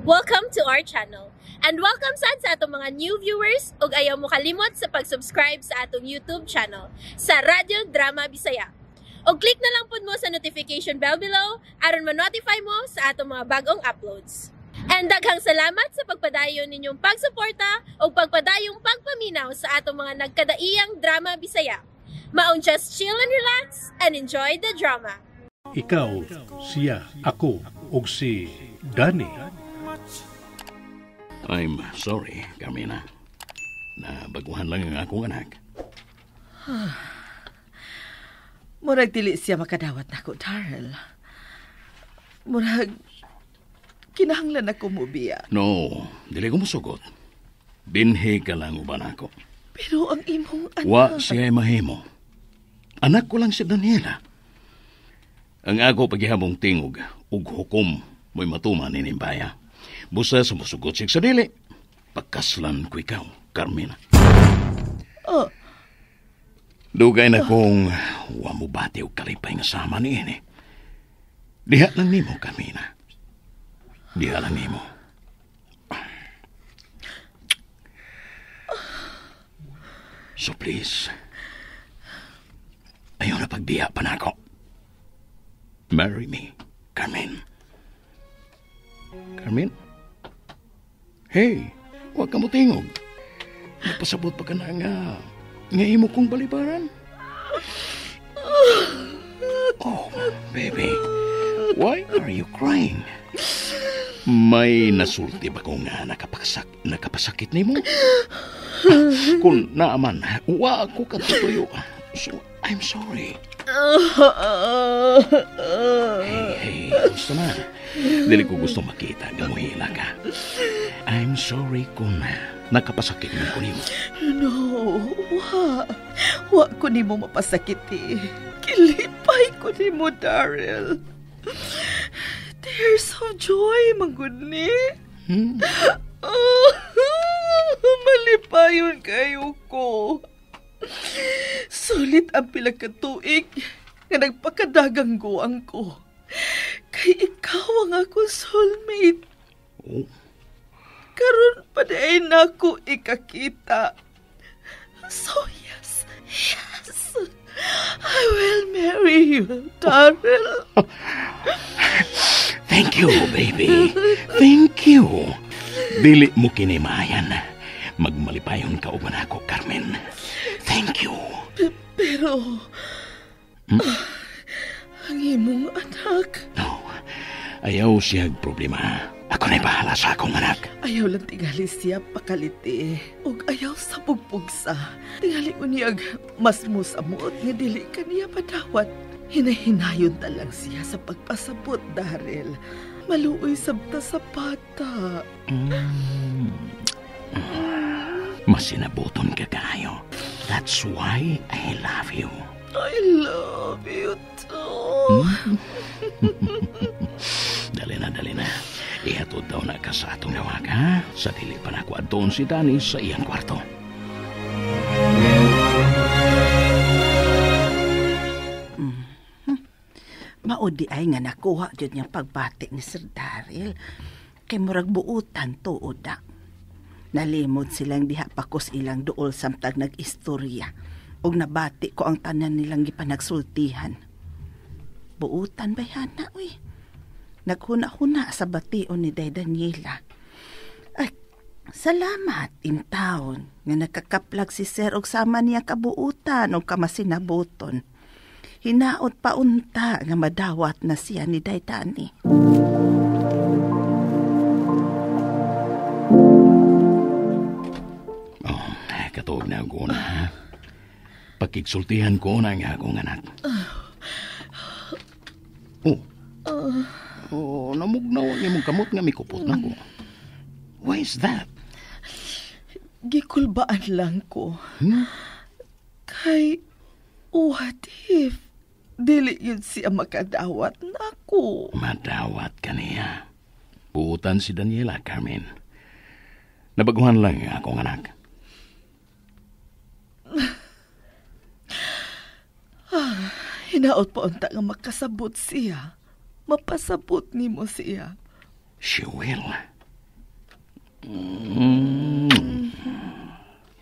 Welcome to our channel. And welcome sad sa atong mga new viewers ug ayaw mo kalimot sa pag-subscribe sa atong YouTube channel sa Radyo Drama Bisaya. Og click na lang pud mo sa notification bell below aron ma-notify mo sa atong mga bagong uploads. And daghang salamat sa pagpadayon ninyong pagsuporta ug pagpadayong pagpaminaw sa atong mga nagkadaiyang drama Bisaya. Maong just chill and relax and enjoy the drama. Ikaw, siya, ako, ug si Danny. I'm sorry, Carmina. Nabaguhan lang ang akong anak. Murag dili siya makadawat nako, Darrell. Murag kinahanglan ako mobiya. No, dili ko musugot. Dinhi ka lang uban ako. Pero ang imong anak. Wa siya mahimo. Anak ko lang si Daniela. Ang ako paghihabong tingog ug hukom mo'y matuman ni Nimbaya. Busa sa musugot siya sa dili. Pagkaslan ko ikaw, Carmina. Oh. Dugay na kong wa mo bati og kalipay nga sama ni ini. Diha lang nimo, Carmina. Diha lang nimo. So please, ayaw na pagbiya pa na ako. Marry me, Carmen. Carmen? Hey, huwag ka mo tingog. Nagpasabot pa ka na nga imo kong balibaran. Oh, baby, why are you crying? May nasulti ba ko nga nakapasakit nimo? Kung naaman, wa ako katutuyo. So, I'm sorry. Hey, gusto na. Dili ko gusto makita nga muhila ka. I'm sorry kung nakapasakit mo ko nimo. No, wa. Wa ko nimo mapasakit eh. Kilipay ko nimo, Darrell. Tears of joy, manggod ni. Oh, malipayon kayo ko. Sulit ang pila ka tuig nga nagpakadagang guang ko. Kay ikaw ang akong soulmate. Oh. Karon pa di na ako ikakita. So yes, yes, I will marry you, Darrell. Thank you, baby. Thank you. Dili mo kinimayan. Magmalipayon ka uban ako, Carmen. Thank you. Pero, ang imong anak. No, ayaw siya problema. Ako na'y bahala sa akong anak. Ayaw lang tingali siya pakaliti. Og ayaw sa pugpugsa. Tingali ko niyag mas musamot nga dili ka niya madawat. Hinahinayon ta lang siya sa pagpasabot, Darrell. Maluoy sabta sa bata. Masinabuton ka kayo. That's why I love you. I love you too. Dali na, dali na. Ihatod daw na ka sa atong nawag, ha? Sa dili pa na ako adtoon si Danny sa iyang kwarto. Maudi ay nga nakuha jud niyang pagbati ni Sir Darrell. Kay murag buutan tuod da. Nalimod silang diha pakos ilang duol samtag nag-istorya. Og nabati ko ang tanan nilang gipanagsultihan. Buutan ba hana, uy? Naghuna-huna sa bation ni Day Daniela. Ay, salamat, imtaon, nga nakakaplag si Sir og sama niya kabuutan o kamasinabuton. Hinaot pa unta nga madawat na siya ni Day Dani. Oh, katuog na ako na, ha? Pakigsultihan ko na ang akong anak. Oh. Oh, namugnaw ang imong kamot nga mikupot na ko. Why is that? Gikulbaan lang ko. Kay, what if dili yun siya makadawat nako? Madawat ka niya. Buutan si Daniela, Carmen. Nabaguhan lang akong anak. Hinaot pa unta nga makasabot siya. Mapasabot nimo siya. She will.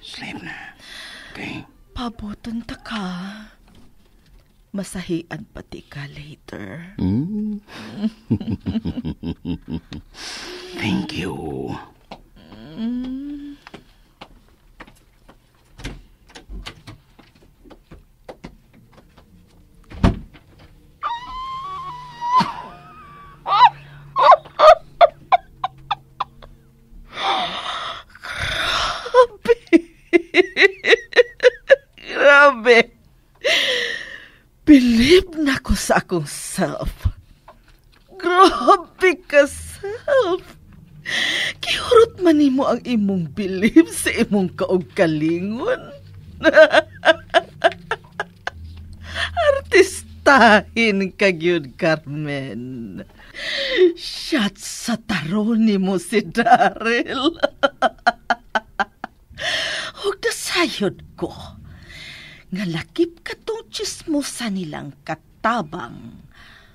Sleep na. Okay? Pabuton ta ka. Masahian pati ka later. Thank you. Grabe. Believe na ko sa akong self. Grabe ka, self. Kihurot man nimo ang imong belief sa imong kaugkalingon. Artistahin ka gyud, Carmen. Shot sa taron nimo si Daryl. Ug nasayod ko nga lakip katong chismosa nilang katabang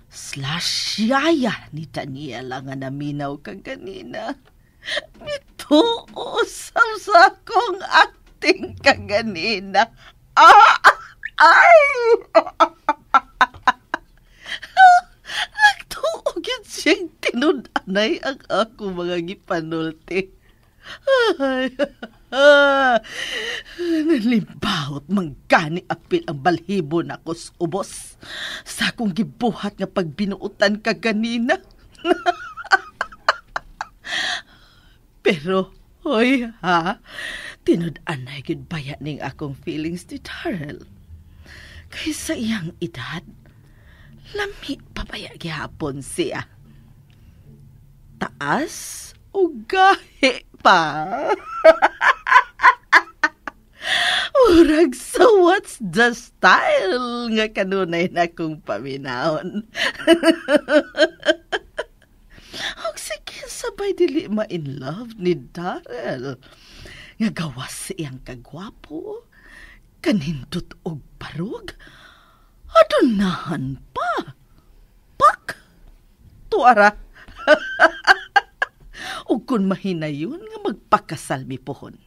/ yaya ni Daniela nga naminaw kaganina. Mituo sab sa akong acting kaganina. Ay! Nagtuo gyud siyang tinud-anay ang ako mga gipanulti. Ay, nalimbawot manggani apil ang balhibo na ko sa ubos sa akong gibuhat nga pagbinuotan kaganina. Pero, hoy ha, tinud-anay gyud baya ning akong feelings ni Daryl. Kay sa iyang edad, lami pa baya gihapon siya. Taas o gahi pa. Murag sa what's the style nga kanunay na kong paminahon. Og sige, sabay dili ma-in love ni Daryl. Nga gawas iyang kagwapo, kanindot og barog, adunahan pa. Pak! Tuara! Og kung mahinayon nga magpakasal mi pohon.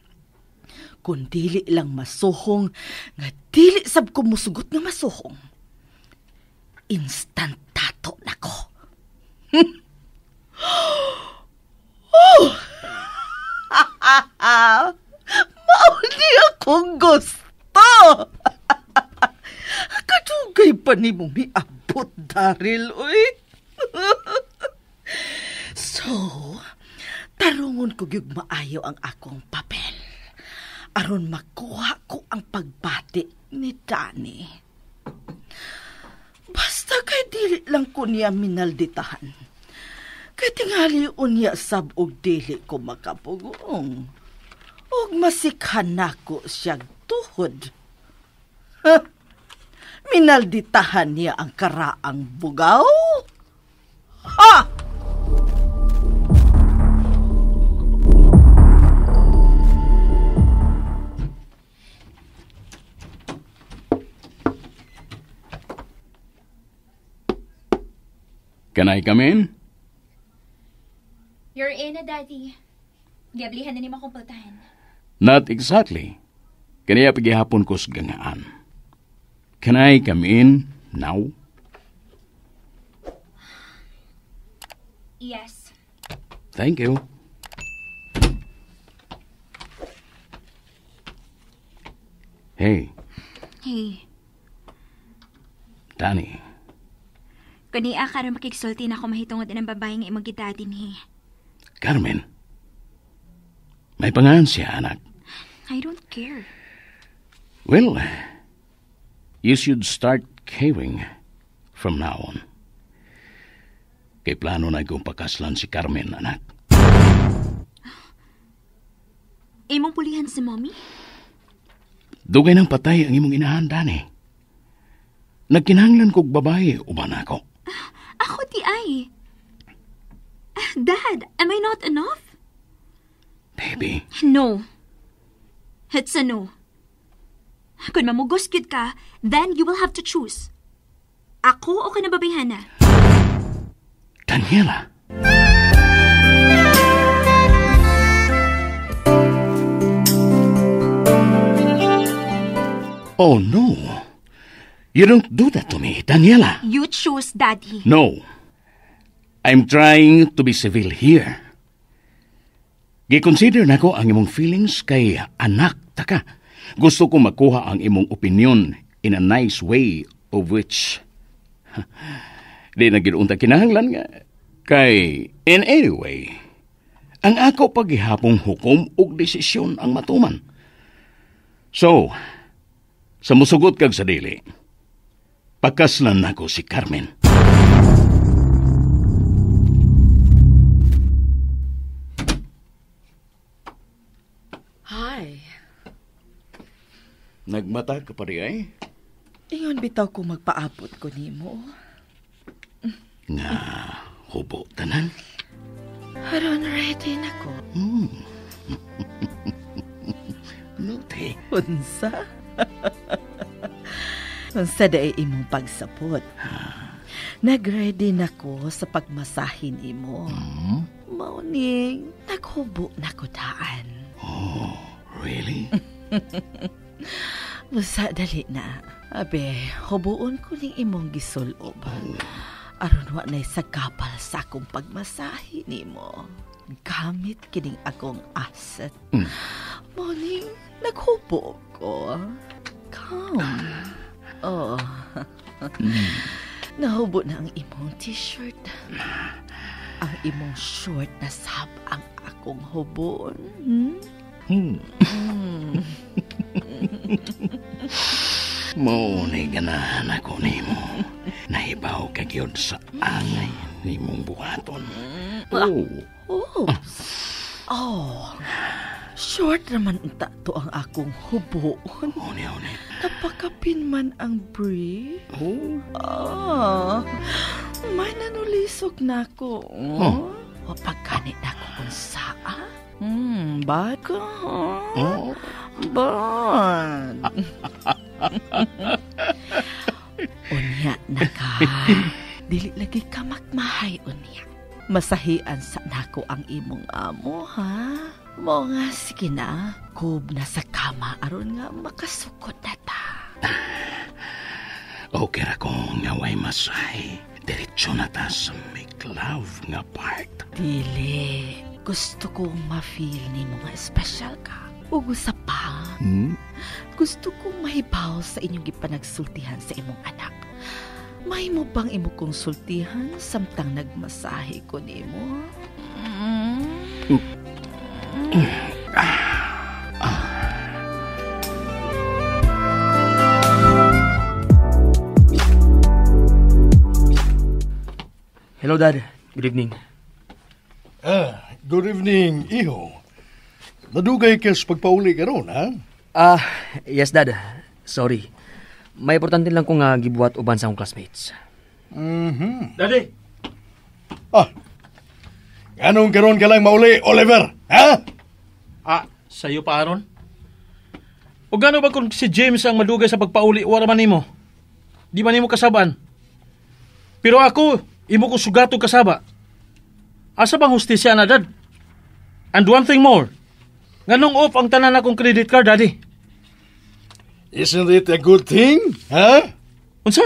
Kung dili lang masuhong, nga dili sab ko musugot nga masuhong. Instant tato nako. Oh! Mao ni akong gusto. Kadugay pa ni mong miabot, Daryl, uy. So, tarungon ko gyud maayo ang akong papel. Aron makuha ko ang pagbati ni Danny. Basta kay dili lang ko niya minalditahan. Kay tingali unya sab og dili ko makapugong. Og masikhan nako siyag tuhod. Ha? Minalditahan niya ang karaang bugaw? Ha! Can I come in? You're in na, Daddy. Giablihan na ni makumpultahan. Not exactly. Kaniya pagihapon ko sa gangaan. Can I come in now? Yes. Thank you. Hey. Hey. Danny. Kaniya karon makigsulti na ako mahitungod ang babae nga imong gidadin he. Carmen. May pangalan siya, anak. I don't care. Well, you should start caring from now on. Kay plano na kong pakaslan si Carmen, anak. Imong pulihan si Mommy? Dugay nang patay ang imong inahan, Danny. Nagkinahanglan kog babae, uban ako. Ako di ay. Dad, am I not enough? Baby. No. It's a no. Kung mamugos gyud ka, then you will have to choose. Ako o kinababayhana? Daniela. Oh, no. You don't do that to me, Daniela. You choose, Daddy. No. I'm trying to be civil here. Giconsider nako ang imong feelings kay anak ta ka. Gusto ko makuha ang imong opinion in a nice way of which di na gid unta kinahanglan nga. Kay in any way, ang ako paghihapong hukom og desisyon ang matuman. So, sa musugot kag sa dili, pakaslan nako si Carmen. Hi. Nagmata ka pa rin ay? Ingon bitaw ko magpaabot ko nimo. Nga, hubo tanan. Aron ready na ko. Note. Unsa? Unsa dae imong pagsapot? Nag-ready na ko sa pagmasahin imo. Mauning, naghubo na ko daan. Oh, really? Busa dali na. Abe, hubuon ko ning imong gisulob. Aron wa na'y sagapal sa akong pagmasahe nimo. Gamit kining akong asset. Morning, naghubo ko. Come. Oh. Nahubo na ang imong t-shirt. Ang imong short na sab ang akong hubon. Maunay ganahan ako nimo. Nahibaw ka gyud sa angay nimong buhaton. Oh. Oops. Oh. Short naman unta to ang akong huboon. Une, une. Napakapin man ang brief. Oh. Ah. May nanulisok na ko. Oh. Wapagkanit na ko kung saa. Bad ka, huh? Oh. Bad. Unya na ka. Dili lagi ka makmahay, unya. Masahian sa nako ang imong amo, ha? Mo nga, sige na. Kub na sa kama aron nga makasukot na ta. Okay ra ko nga way masahe. Diretso na ta sa make love nga part. Dili. Gusto kong ma-feel ni mo nga special ka. Ug usa pa. Gusto kong mahibaw sa inyong gipanagsultihan sa imong anak. Mahimo bang imo kong sultihan samtang nagmasahe ko nimo? Hello, Dad. Good evening. Good evening, iho. Nadugay ka sa pagpauli karon, ha? Yes, Dad. Sorry. May importante lang kong gibuhat uban sa akong classmates. Daddy! Anong karon ka lang mauli, Oliver? Ha? Sa'yo pa, Aaron? O gano ba kung si James ang madugay sa pagpauli, wala man nimo? Di man nimo kasaban? Pero ako, imo ko sugato kasaba. Asa bang hustisya na, Dad? And one thing more, nganong off ang tanan akong credit card, Daddy? Isn't it a good thing? Ha? Unsa?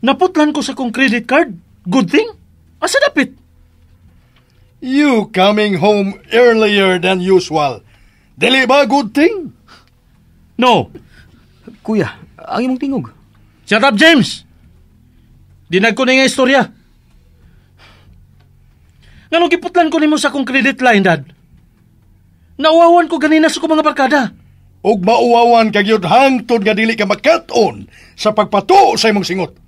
Naputlan ko sa kong credit card? Good thing? Asa dapit? You coming home earlier than usual. Dili ba good thing? No. Kuya, ang imong tingog. Shut up, James! Dinag ko na nga istorya. Nganong giputlan ko nimo sa akong credit line, Dad? Nauwawan ko ganina sa kong mga barkada. Ug mauwawan ka gyud hangtod nga dili ka makat-on sa pagpatuo sa imong singot.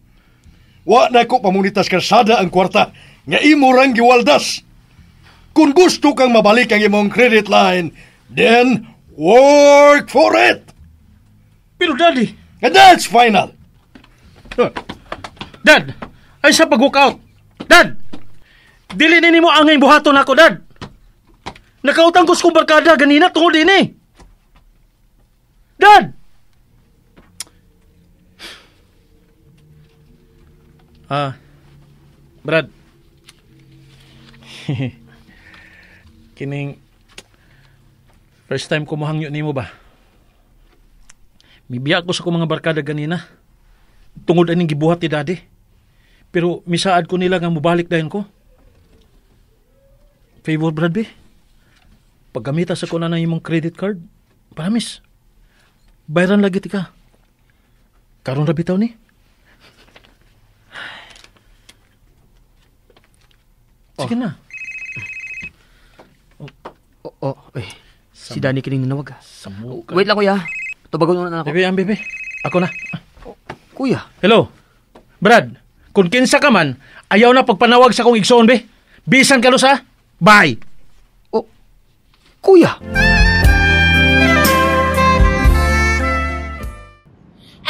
Wa na ko pamunitas karsada ang kwarta nga imo rang giwaldas. Kung gusto kang mabalik ang imong credit line, then work for it. Pero Daddy, and that's final. Dad, ay sa pag-walk out. Dad, dili ni nimo angay buhaton ako, Dad. Nakautang ko sa kong barkada ganina tungod ini. Dad! Brad. Kining first time ko mohangyo nimo ba? Mibiya ko sa akong mga barkada ganina. Tungod aning gibuhat ni Daddy. Pero misaad ko nila nga mubalik dayon ko. Favor, Brad, be. Paggamita sa ko na ng imong credit card, promise, bayaran lagi tika. Karon ra bitaw ni. Sige na. Oh, eh. Si Danny kining nanawag. Samuka. Wait lang, kuya. Tubagon na ako. Bebe, ang bebe. Ako na. Kuya. Hello. Brad, kung kinsa ka man, ayaw na pagpanawag sa kong igsoon, be. Bisan ka sa. Bye. Oh, kuya.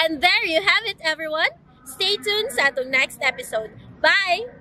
And there you have it, everyone. Stay tuned sa atong next episode. Bye!